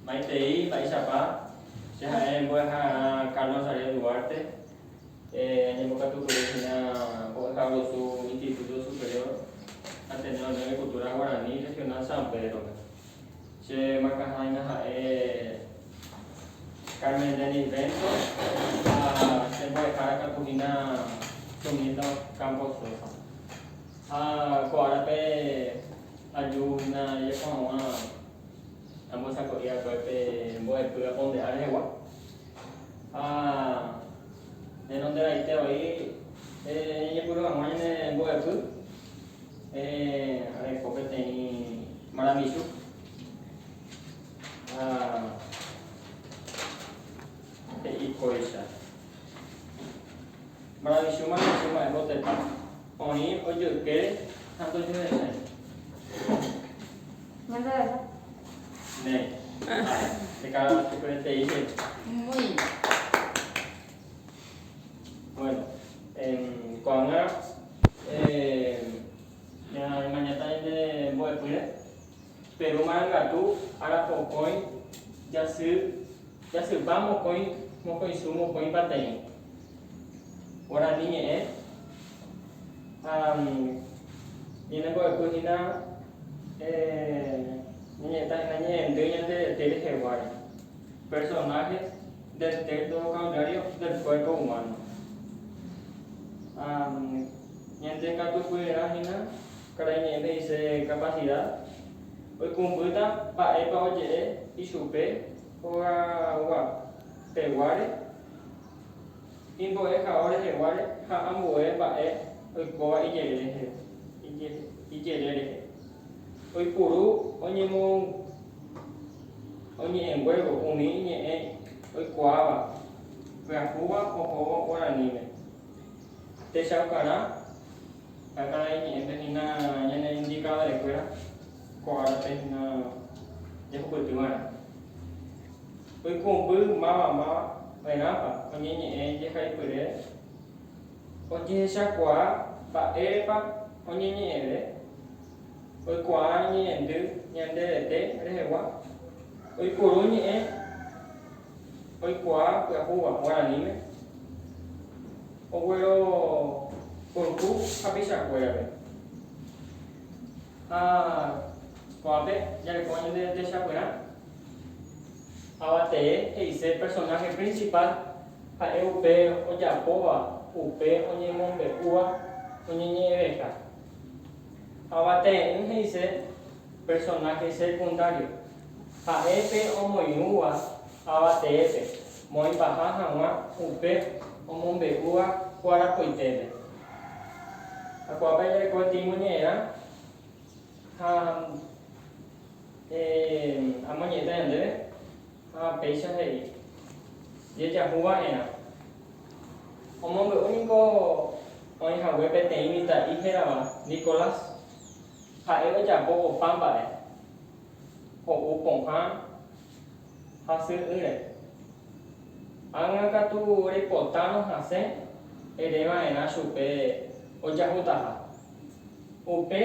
Maitei, mba'eichapa, che ha'e mbo'ehararã Carlos Ariel Duarte, añembokatupyry hína Mbo'ehaorusu Instituto Superior Ateneo de Cultura Guarani Regional San Pedro-pe. Che myakãháina ha'e Carmen Denis Bento ha che mbo'ehára katu hína Zunilda Campos Sosa. Ha ko árape aju hína jaiko hag̃ua ambosako'i va'ekue pe mbo'epy aponde'a rehegua. Ha henonderãite voi ñañepyrũ hag̃ua ñane mbo'epy areko peteĩ maravichu ha he'i kóicha. Maravichu maravichu mba'e mbotepa oĩ ojoykére ha ndojohechái. Ñande rehe. Néi. Che karakuretei che. Muy. Bueno, ko'ág̃a ñamañáta ñande mbo'epýre. Peru marangatu arapokõi jasy jasypa mokõi mokõisu mokõi pateĩ. Guarani ñe'ẽ ha ñane mbo'epy hína ñañe'ẽta hína ñe'ẽndy ñande rete reheguáre. Personajes del texto vocabulario del cuerpo humano. Ha ñande katupyrerã hína karai ñe'ẽme he'ise capacidad oikũmbýta mba'épa oje'e ichupe hogagua peguáre, imbo'ehao reheguáre ha ambue mba'e oikóva ijere rehe. Oipuru oñe'ẽnguévo umi ñe'ẽ oikuaáva pyahúva ohóvo guaraníme. Techaukarã ha karai ñe'ẽme hína ñane indikadorekuéra ko árape hína jahupytyva'erã. Oikũmby máva máva va'erãpa oñeñe'ẽ jehaipyre ojehechakuaa mba'érepa oñeñe'ẽve, oikuaa ñe'ẽndy ñande rete rehegua, oipuru ñe'ẽ oikuaa pyahúva guaraníme, ogueropoyhu hapichakuérape. Ha ko'ápe jareko ñande techapyrã. Avatee he'ise personaje principal ha'e upe ojapóva upe oñemombe'úva oñeñe'ẽveha. Avatee'ỹ he'ise personaje secundario ha'e pe omoirũva avateépe moĩmbaha hag̃ua upe omombe'úva kuarapoitépe. Ha ko'ápe jareko peteĩ moñe'ẽrã ha Amoñe'ẽta ñandéve ha péicha he'i, Jejahu va'erã. Omombe'u niko oĩ hague peteĩ mitã'i hérava Nicolás, ha'e ojapo opa mba'e, ho'u pohã hasy'ỹre. Ág̃a katu reipotárõ hasẽ ere va'erã chupe ojahutaha. Upe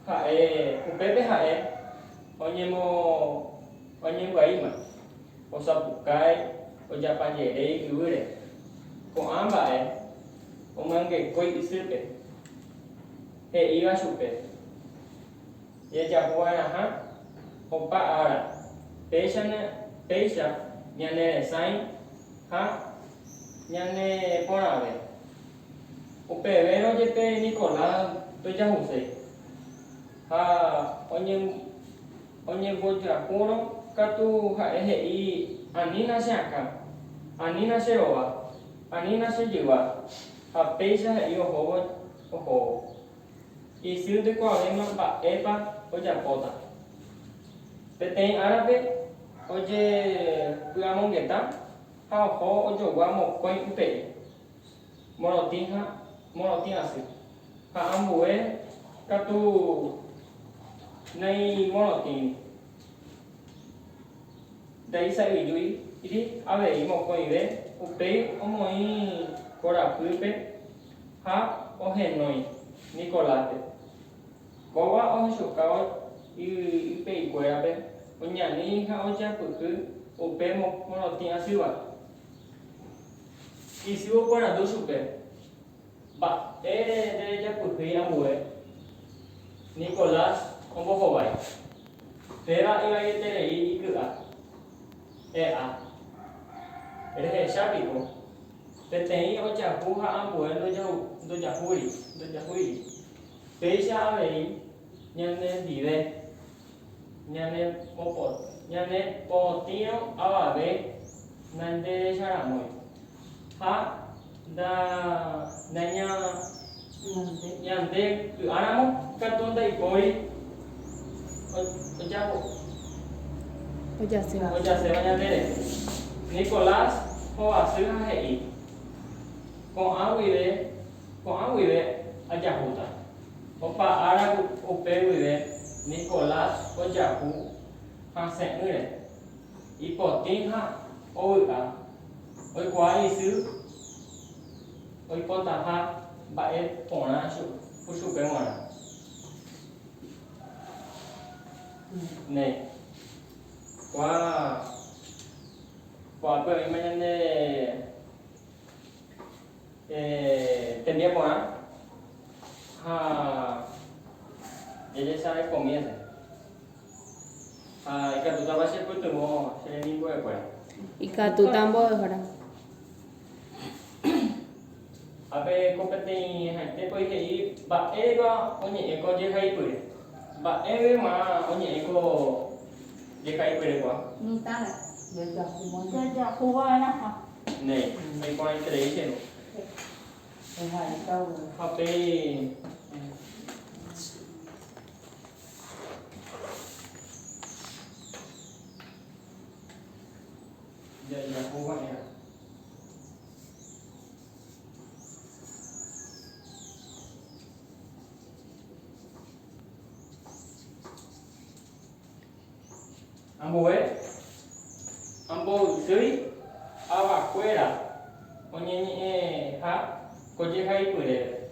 Ha'e, upépe ha'e oñemo oñembyaíma, osapukái, ojapajeréi yvýre. Ko'ã mba'e omyangekói isýpe, he'íva chupe, Jajapova'erãha opa ára, péicha péicha ñane resãi ha ñaneporãve. Upevérõ jepe Nicolás ndojahuséi, ha oñembojahúrõ katu ha'e he'i anína che akã, anína che rova, anína che jyva, ha péicha he'i ohóvo ohóvo. Isy ndoikuaavéima mba'épa ojapóta. Peteĩ árape ojepy'amongeta ha oho ojogua mokõi upe'i. Morotĩ ha morotĩ asy, ha ambue katu naimorotĩri. Ndaisa'yjúiri avei mokõive upéi omoĩ korapýpe ha ohenói Nicoláspe. Kóva ohechukávo ypeikuérape. Oñani ha ojapyhy upe morotĩ asýva. Isy oporandu chupe, Mba'ére nderejapyhýi ambue? Nicolás ombohovái, Péva ivaieterei iky'a. E'a. Rehecha piko, peteĩ ojahu ha ambue ndojahúiri. Péicha avei ñanendive ñane potĩrõ avave nanderecharamói ha ñande ky'áramo katu ndaipóri ojaséva ñanderehe. Nicolás hovasy ha he'i, Ko'ã guive ajahúta. Opa ára upe guive Nicolás ojahu hasẽ'ỹre, ipotĩ ha ovy'a, oikuaa isy oipotaha mba'e porã chupe g̃uarã. Néi, ko'ápe oĩma ñande Tembiaporã ha jajesarekomi hese. Ha ikatútapa chepytyvõ che remimbo'ekuéra? Ikatúta mbo'ehára. Ha pe ko peteĩhaitépe he'i mba'érepa oñe'ẽ ko jehaipyre. Mba'évema oñe'ẽ ko jehaipyre kua? Mitãre. Jajahu va'erãha. Néi, iporãiterei che ru. Ha upéi. Jajahu va'erã. Ambue amboysýi avakuéra oñeñe'ẽha ko jehaipyrépe.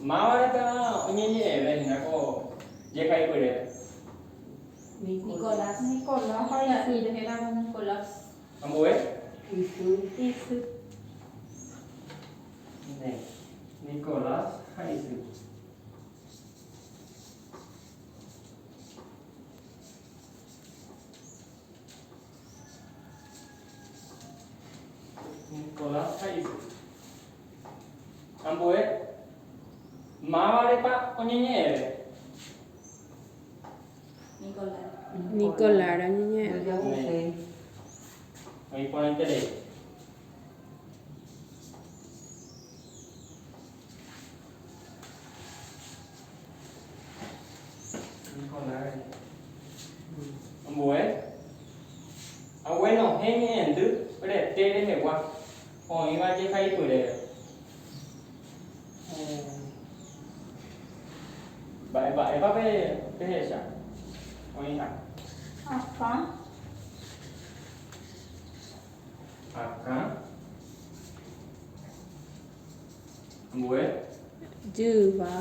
Mávarepa oñeñe'ẽve hína ko jehaipyrépe? Nicolás. Nicolás ha isy hérava Nicolás. Ambue? Isy. Isy. Nicolás ha isy. Nicolás ha isy. Ambue, mávarepa oñeñe'ẽve? Nicolás. Nicolás oñeñe'ẽve. Oĩ porãiterei. Ambue, aguenohẽ ñe'ẽndy rete rehegua oĩva jehaipyrépe. Mba'e mba'épa pehecha oĩha? Akã. Akã. Ambue. Jyva.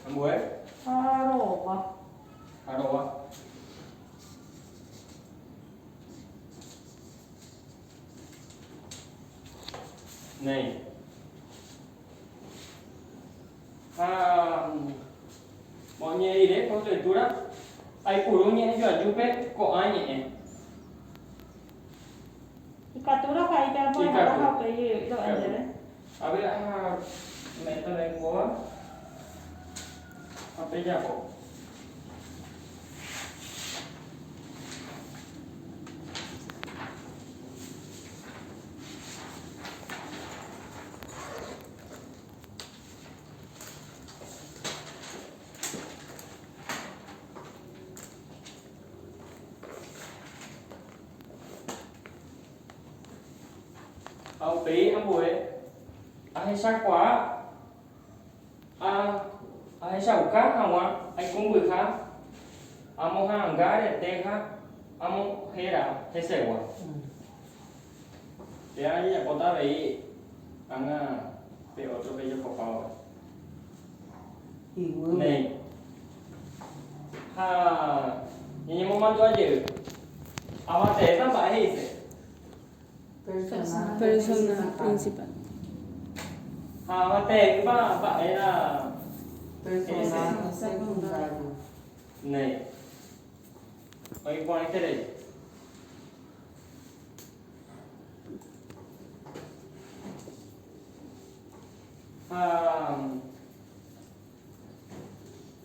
Ambue. Arova. Arova. Néi. Ha oñe'ẽ rire ko escritura, aipuru ñe'ẽjoajúpe ko'ã ñe'ẽ. Ikatu rohai pe mbo'ehára ha upéi ro'e ndéve. A ver, ame'ẽta ndéve kóva ha pejapo. Ha upéi ambue ahechakuaa ahechauka hag̃ua aikũmbyha amoha'anga rete ha amohéra hesegua. Péva ajejapóta avei ág̃a pe ótro pejokopávare. Iguýpe. Néi. Ha ñañemomandu'a jey. Avateéta mba'e he'ise. Personaje Personaje principal. Ha avatee'ỹva mba'e la he'ise. Personaje secundario. Néi. Oĩ porãiterei. Ha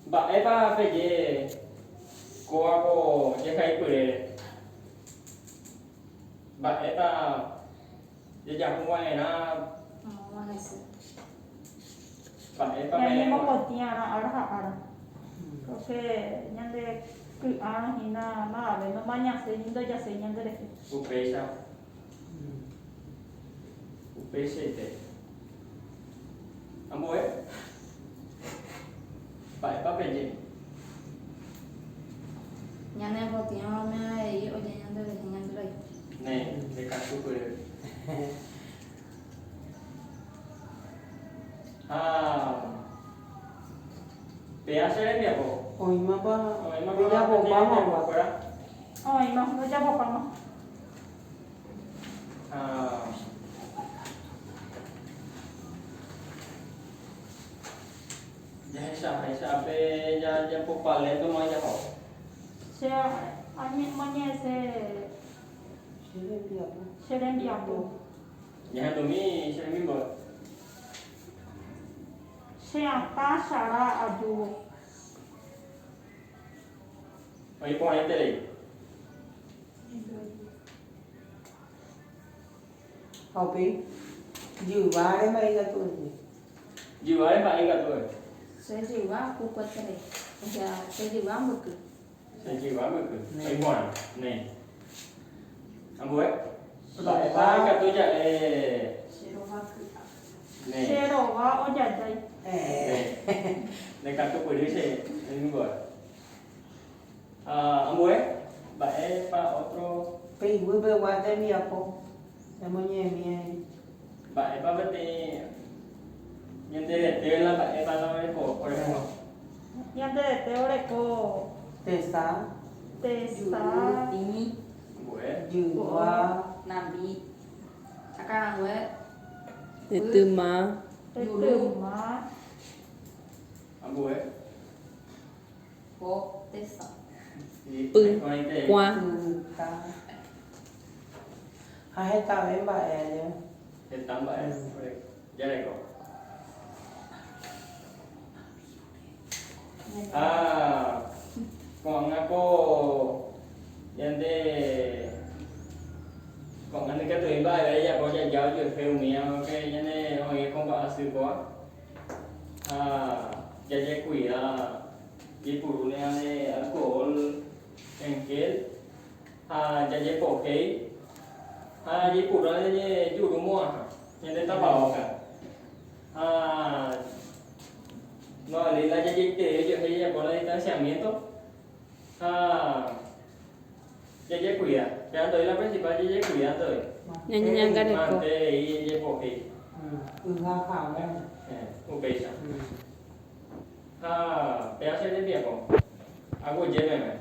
mba'épa peje kóva ko jehaipyrére? Mba'épa jajapo va'erã? Mba'épa peẽ? Ñañemopotĩ'arã ára ha ára. Pórke ñande ky'árõ hína mavave nomañaséi ni ndojaséi ñanderehe. Upéicha. Upeichaite. Ambue. Mba'épa peje? Ñane potĩrõme avei oje ñanderehe ñande rayhu. Néi, nde katupyry. Ha péa che rembiapo. Oĩmapa Oĩmapa ojapopáma? rembiapokuéra? Oĩma, ojapopáma. Ha jahechaháicha ápe jajapopa léntoma jaho. Che añemoñe'ẽse Che rembiapo. che rembiapo. Ñahendumi che remimbo'e. Che akã chara ajúvo. Oĩ porãiterei. Ha upéi jyváre mba'e ikatu oje. Jyváre mba'e ikatu oje. Che jyva pukueterei. O sea, che jyva mbyky. Che jyva mbyky. Oĩ porã. Néi. Ambue. Mba'épa ikatu ja'e. Che rova ky'a. Néi. Che rova ojajái. Néi. Nde katupyry che remimbo'e. Ha ambue. Mba'épa ótro. Pe iguýpegua tembiapo emoñe'ẽmi avei. Mba'épa peteĩ ñande rete la mba'épa la oreko orekóva. Ñande rete oreko. Tesa. Tesa. Juru, tĩ. Ambue. Jyva. Nambi. Akãrangue. Tetyma. Tetyma. Ambue. Po, tesa. Py, kuã. Pyta. Ha hetave mba'e aja. Heta mba'e jareko. Ha ko'ág̃a ko ñande ko'ág̃a ndikatúi mba'eve jajapo jaja ojuehe umíva pórke ñane oĩ ko mba'asy kóva ha jajekuida jaipurúne ñande alcohol en gel ha jajepohéi ha jaipuru ñande juru mo'ãha ñande tapavóka ha no la jajeiteve ojuehe jajapo la distanciamiento ha jajekuida péva ndoi la principal jajekuida ndoi Ñañeñangareko. mante rei jajepohéi Yga havõ. Upéicha ha péva che rembiapo aguyje meme.